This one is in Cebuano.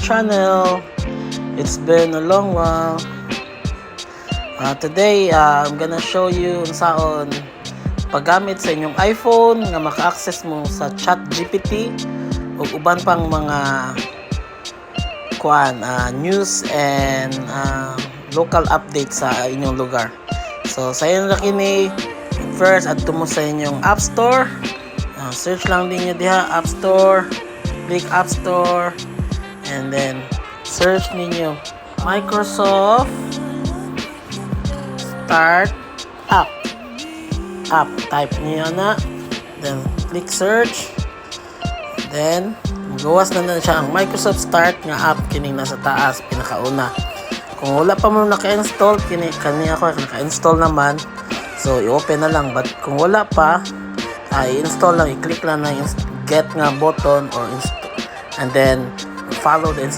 channel. It's been a long while. Today, I'm gonna show you unsaon paggamit sa inyong iPhone nga maka-access mo sa Chat GPT ug uban pang mga kuan news and local update sa inyong lugar. So sa inyo na kini, first adto mo sa inyong App Store. Search lang din niyo diha App Store, click App Store and then search ninyo Microsoft Start App. App, type niyo na, then click search. Then gawas na na siya ang Microsoft Start nga app, kining nasa taas, pinakauna. Kung wala pa mo naka-install kini, kani ako naka-install naman. So i-open na lang, but kung wala pa, ay i-install lang, i-click lang na get nga button or and then follow the